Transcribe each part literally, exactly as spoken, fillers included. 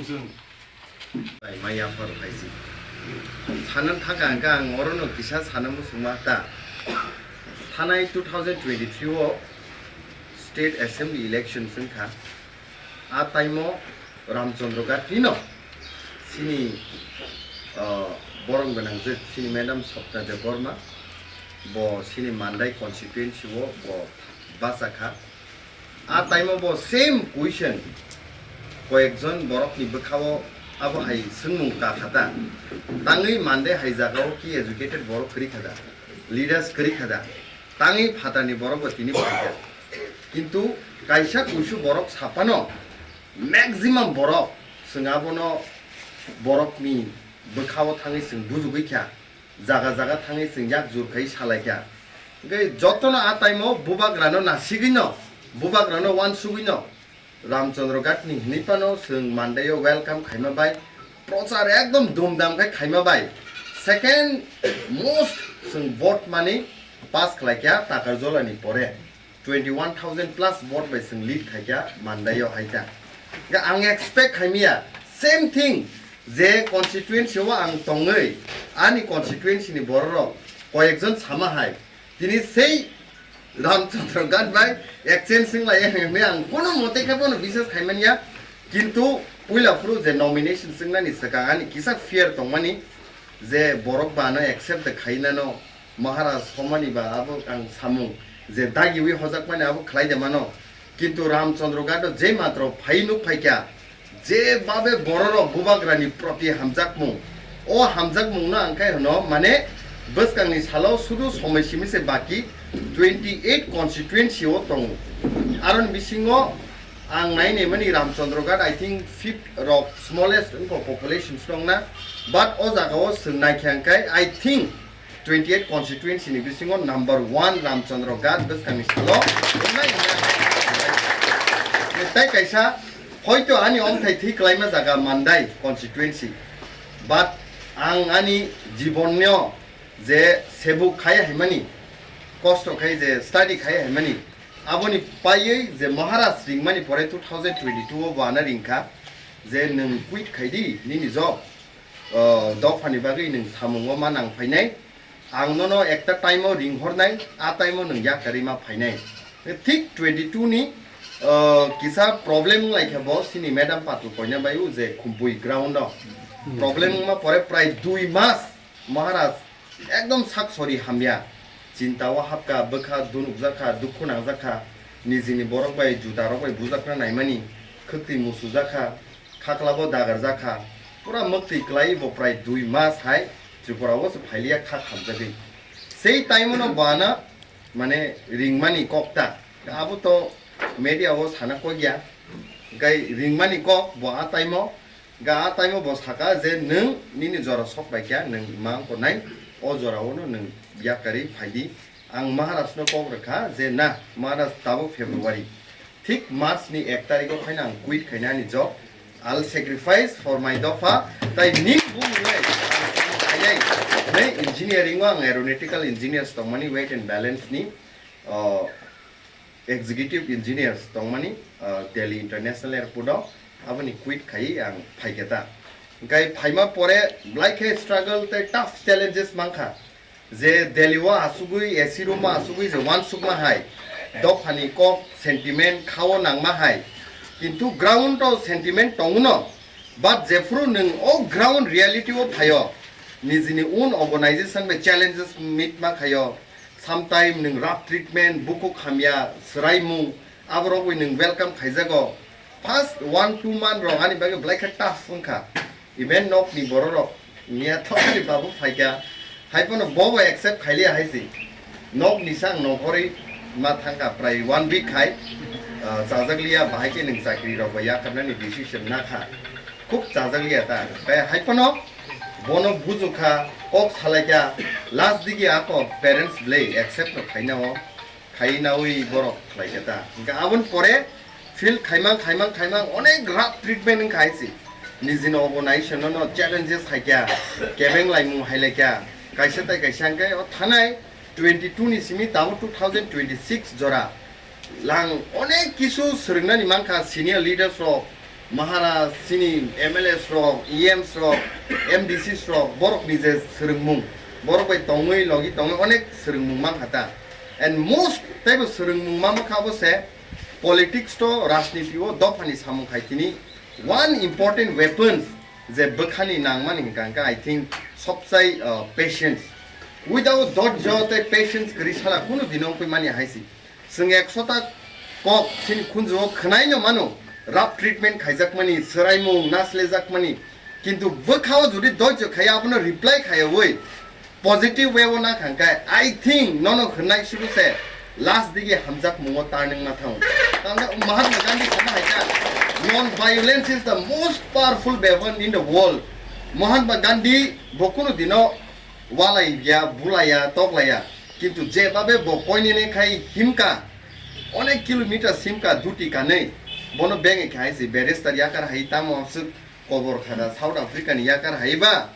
Bai, mai yaphar hai si. Sanan thaka hwnkhe ang orono kisa sana muchungma ta. Thanai two thousand twenty-three o State Assembly election wngkha. A time o Ramchandra Ghat ni no sini, ah, borom gwnang je sini Madam Sapna Debbarma, bo sini Mandai constituency o bo bachakha. A time o bo same question koyekjon borokni bwkhao abo hai swngmung ta kha ta. Tangwi Mandai hai jagao ki educated borok kwrwi kha da, leaders kwrwi kha da, tangwi phatarni borok bo tini phaikha. Kintu kaisa kuisu borok saphano maximum borok chwng abono borokni bwkhao thangwi chwng bujugwi kha. Jaga jaga thangwi chwng yak jur khai salai kha. Hwnkhe jotono a time o bubagrano nasigwino, bubagrano uansugwino Ramchandra Ghat ni hwnwi phano chwng Mandai o welcome khaima bai, prochar ekdom dhumdham khai khaima bai, second most chwng vote mani pass khlai kha Takarjola ni pore. Twenty one thousand plus vote bai chwng lead khaikha Mandai o haikha. Hwnkhe ang expect khaimaya same thing, je constituency o ang tongwi ani constituency ni bororok koyekjon sama hai tini sei Ramchandra Ghat bai exchange wnglaio hwnwi ang kono mote khe bono biswas khaimanya. Kintu puila phuru je nomination wngnani swkang ani kisa fear tongmani, je borok bano accept de khainano Maharaj homani ba abo ang samung je dagiwi hojakmani abo khlai de mano. Kintu Ramchandra Ghat o je matro phai nuk phaikha, je babe bororok bubagrani proti hamjakmung, o hamjakmungno ang khai hwno mane bwskangni salo sudu somoi simi se baki twenty eight constituency o tongo. Aroni bisingo ang nainai mani Ramchandra Ghat, I think fifth rok smallest wngkha population strong na, but o jaga o chwng naikha hwnkhe I think twenty eight constituency ni bisingo number one Ramchandra Ghat bwskangni salo wngnai hwnwi ang tei kaisa hoito ani omthai thwi kwlaima jaga Mandai constituency, but ang ani jibonno je sebuk khai haimani, kosto khai je study khai haimani, aboni paiwi je Maharaj ringmani pore two thousand twenty two o bo ano ringkha je nwng quit khai di nini job, o, dophani bagwi nwng samungo ma nang phainai, ang nono ekta time o ring hornai, a time o nwng yakarwi ma phainai. Thik twenty two ni, o, kisa problem wnglaikha bo sini madam Patul koina bai o je Khumpui ground o. Problem wngma pore prai dui mas Maharaj ekdom sak sori hamya. Chinta o hapkha, bwkha dunukjakha, dukhu nangjakha, nijini borok bai juda rok bai bujakna naimani, khwktwi musujakha, khaklabo dagarjakha, pura mwktwi kwlai bo prai dui mas hai Tripura o se phailiya kha khamjagwi. Sei time o no bana mane ringmani kok ta, abo to media o sana kok ya, gai ringmani kok bo a time o Ga a time o bo saka je nwng nini jora sok bai kha, nwng ma wngkor nai, o jora o no nwng yakarwi phai di. Ang Maharaj no kok rwkha je na, Maharaj tabuk February, thik March ni ek tarik o khaina ang quit khaina ani job. I'll sacrifice for my dopha. Tai ning bumung lai, ang khainai, nai engineering o ang aeronautical engineers tongmani weight and balance ni, o, executive engineers tongmani, ah, Delhi International Airport o, aboni quit khai ang phaikha ta. Hwnkhe phaima pore belai khe struggle tei tough challenges mankha. Je Delhi o asugwi A C room o asugwi je uansukma hai, dophani kok sentiment khao nangma hai. Kintu ground o sentiment tongo no, but jephuru nwng o ground reality o phaio, nijini own organization bai challenges meet ma khaio, sometime nwng rough treatment, bukhuk hamya, swraimung, aborok bai nwng welcome khaijago. First one two month rok ani bagwi belai khe tough wngkha. Even nokni bororok miya thokni babu phaikha, hai phano bobo accept khailiya hai se. Nokni sang nongkhorwi ma thangkha prai one week khai, ah, chajakliya, bahai khe nwng chakri rok bai yakarnani decision nakha. Khub chajakliya ta. Kaya hai phano bono bujukha, kok salaikha, last digi ako parents belai accept rok khaina o, khai nawi borok khlaikha ta. Hwnkhe aboni pore feel khaimang, khaimang, khaimang onek rough treatment wngkha hai se. Nijini organization no challenges haikha, kebeng laimung hailaikha, kaisa tai kaisa hwnkhe o thanai twenty two ni simi tabuk two thousand twenty six jora lang onek kisu swrwngnani mankha senior leaders rok, Maharaj, chini M L As rok, E Ms rok, M D Cs rok, borok ni je swrwngmung, borok bai tongwi logi tongwi onek swrwngmung man kha ta. And most teibo swrwngmung ma kha bo se politics to rajniti o dopha ni samung khai tini one important weapons je bwkha ni nangmani hwnkha hwnkhe I think sobsai, uh, patience. Without dodjo tei patience kwrwi sala kunu dino wngwi mani hai si. Chwng ekso ta kok chini khunju o khwnai no mano, rough treatment khaijak mani, swraimung naslejak mani, kintu bwkha o jodi dodjo khai abono reply khaiwi positive way o na kha hwnkhe, I think nono hwnai suru se last digi hamjak mungo turning ma thango. Tangkhe Mahatma Gandhi sama hai kha, "Non violence is the most powerful weapon in the world." Mahatma Gandhi bo kunu dino walai ya, bulai ya, toklai ya. Kintu je babe bo koinene khai himka, onek kilometer simka duti kanei. Bono beng khai si barrister yakar hai tamo aswk kobor khada South Africa ni yakar hai ba.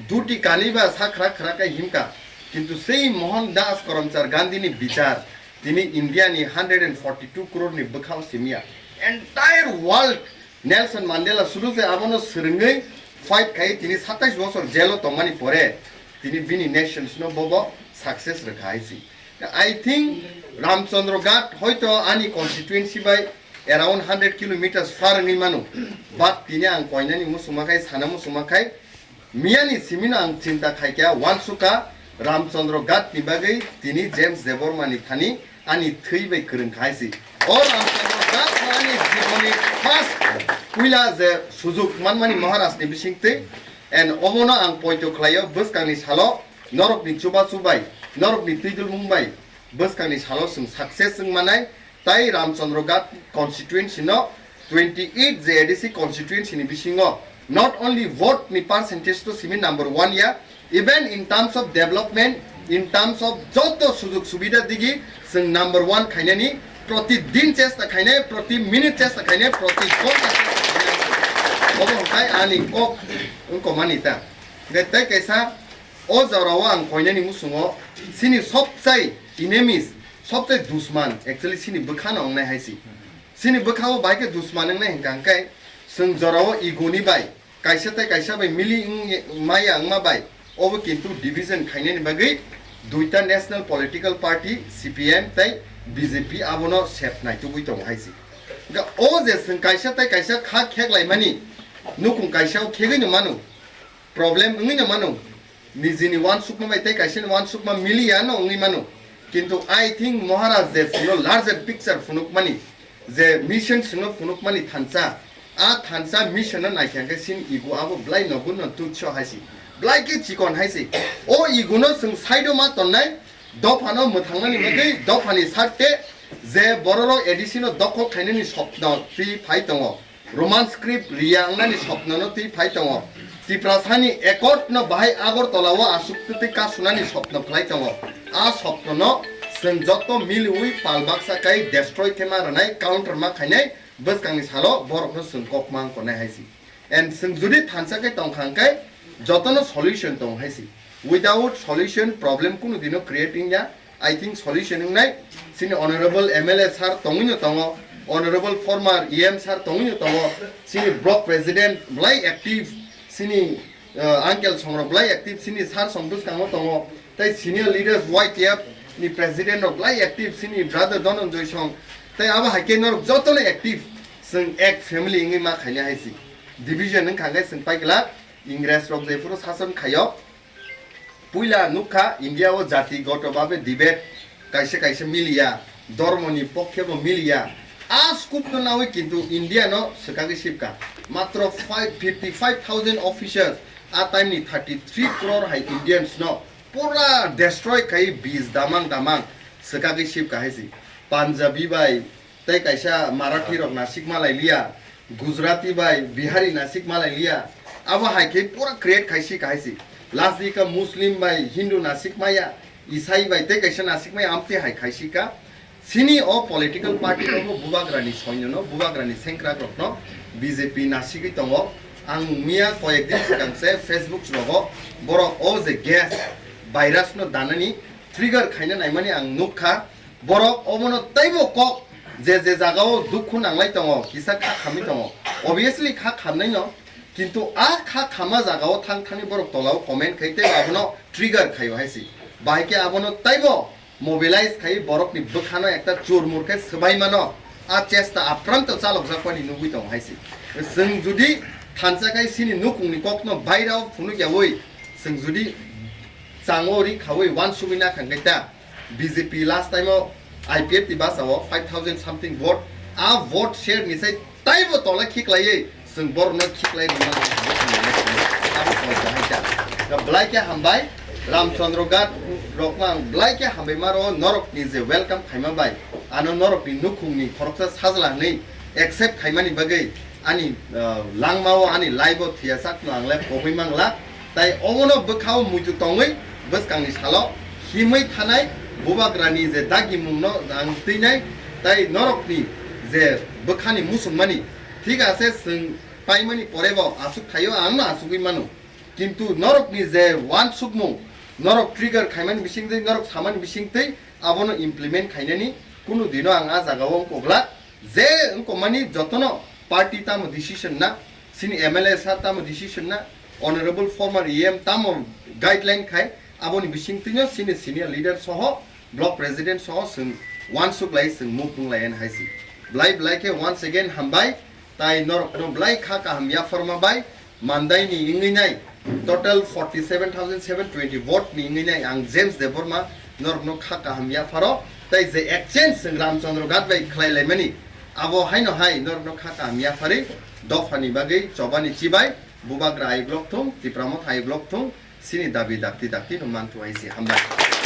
Duti kani ba sa khrak khrak kai himka. Kintu sei Mohan Das Karamchar Gandhi ni bichar tini India ni hundred and forty two crore ni bwkhao simya. Entire world Nelson Mandela sudu se abono swrwngwi fight khai tini satais bosor jail o tongmani pore tini bini nations no bobo success rwkha hai si. I think Ramchandra Ghat hoito ani constituency bai around hundred kilometers far wngwi mano, but tini ang koinani muchungma khai sana muchungma khai Miyani simino ang chinta khaikha, wansukha Ramchandra Ghat ni bagwi tini James Debbarma ni thani ani thwi bai kwrwng khai si. O Ramchandra Ghat no ani jiboni first puila je sujuk manmani Maharaj ni bisingtwi, and omono ang poito khlaio bwskangni salo norokni chubachu bai, norokni twidulmung bai bwskangni salo chwng success wng manai. Tai Ramchandra Ghat constituency no twenty eight je A D C constituency ni bisingo not only vote ni percentage to simi number one ya, even in terms of development, in terms of joto sujog subida digi chwng number one khainani protidin chesta khainai, proti minute chesta khainai, proti ghonta chesta khainai. Obo hwnkhe ani kok wngkha mani ta. Hwnkhe tei kaisa o jorao ang koinani musungo chini sobsai enemies, sobsai dusman actually chini bwkhano wngnai hai si. Chini bwkhao bai khe dusman wngnai hwnkha hwnkhe chwng jorao ego ni bai kaisa tei kaisa bai mili wng maya wngma bai obo kintu division khainani bagwi duita national political party C P M tei B J P abono sep naitugwi tongo hai si. Hwnkhe o je chwng kaisa tei kaisa kha kheklaimani nukung kaisa o khegwi no mano, problem wngwi no mano. Nijini wansukma bai tei kaisani wansukma miliya no wngwi mano. Kintu I think Maharaj je chwngno larger picture phunukmani, je mission chwngno phunukmani thansa, a thansa mission no naikha hwnkhe chini ego abo belai nogo no tuchho hai si, belai khe chikon hai si. O ego no chwng side o ma tonnai, dophano mwthangnani bagwi dophani sarte je bororok A D C no dokhol khainani sopno twi phai tongo. Roman script riya wngnani sopnono twi phai tongo. Tiprasani accord no bahai Agartala o aswk twi kasunani sopno khlai tongo. A sopnono chwng joto miliwi pal baksa kai destroy khe ma rwnai, counter ma khainai, bwskangni salo borokno chwng kok ma wngkha nai hai si. And chwng jodi thansa khe tong kha hwnkhe jotono solution tong hai si. Without solution problem kunu dino create wngya. I think solution wngnai. Chini honorable M L A sir tongwino tongo, honorable former E M sir tongwino tongo, chini block president belai active, chini, uh, uncle songrok belai active, chini sir song bwskango tongo, tei senior leaders Y T F ni president rok belai active, chini brother Dhananjay song, tei abo hai khe norok jotono active, chwng ek family wngwi ma khaina hai si. Division wngkha hwnkhe chwng pai glak, Ingres rok jephuru sason khaio, Puila nukha India o jati goto babe debate kaisa kaisa miliya, dormo ni pokhe bo miliya. A scope no nawi kintu India no swkagwi sipka. Matro five, fifty five thousand officers, a time ni thirty three crore hai Indians no pura destroy khai bis damang damang swkagwi sipka hai si. Punjabi bai, tei kaisa Marathi rok nasik malai liya, Gujarati bai Bihari nasik malai liya, abo hai khe pura create khai si kahai si. Last di ka Muslim bai Hindu nasik maya, Isai bai tei kaisa nasik maya, amtwi hai khai si ka. Chini o political party rok bo bubagrani soinyo no, bubagrani sengkrak rok no B J P nasigwi tongo. Ang miya koyek din swkang se Facebook rogo borok o je gas virus no danani trigger khaina naimani ang nukha. Borok omono teibo kok je je jagao dukhu nanglai tongo, kisa kha khamwi tongo. Obviously kha khamnaino, kintu a kha khama jagao thang thangni borok tolao comment khai tei abono trigger khaio hai si. Bahai khe abono taibo mobilize khai borokni bwkhano ekta churmur khe swbai mano, a chesta apranto chalokjakmani nugwi tongo hai si. Chwng judi thansa khai sini nukungni kokno bairao phunukyaui, chwng judi chango ri khaui wansugwi nakhang khe ta, B J P last time o I P F T ni basa o five thousand something vote, a vote share ni sai taibo tola khiklaiwi chwng borokno khiklai rwna abo kok bahai ta. Da belai khe hambai, Ramchandra Ghat rokno ang belai khe hambai maro, norokni je welcome khaima bai, ano norokni nukhungni khoroksa sajla hwnwi accept khaimani bagwi ani, ah, langmao ani life o thwiya sakno ang le pogwi mangla. Tai obono bwkhao muitu tongwi bwskangni salo himwi thanai bubagrani je dagimungno ang twinai, tai norokni je bwkhani musukmani thik ase chwng paimani porebo aswk thaio, angno aswkwi mano. Kintu norokni je wansukmung, norok trigger khaimani bisingtwi, norok samani bisingtwi abono implement khainani kunu dino ang a jagao wng koglak. Je wngkokmani jotono party tamo decision na, chini M L A sir tamo decision na, honorable former E M tamo guideline khai, aboni bisingtwino chini senior leader soho, block president soho chwng wansuk lai, chwng move wng lai hai si. Belai belai khe once again hambai, tai norokno belai kha kaham yapharma bai, Mandaini wngwi nai total forty seven thousand seven twenty vote ni wngwi nai ang James Debbarma norokno kha kaham yapharo, tai je exchange chwng Ramchandra Ghat bai khlai laimani, abo haino hai norokno kha kaham yapharwi dophani bagwi chobani chibai bubagra ayuk lok thung, Tipra Motha ayuk lok thung, chini dabi dakti dakti no manthu hai si. Hambai.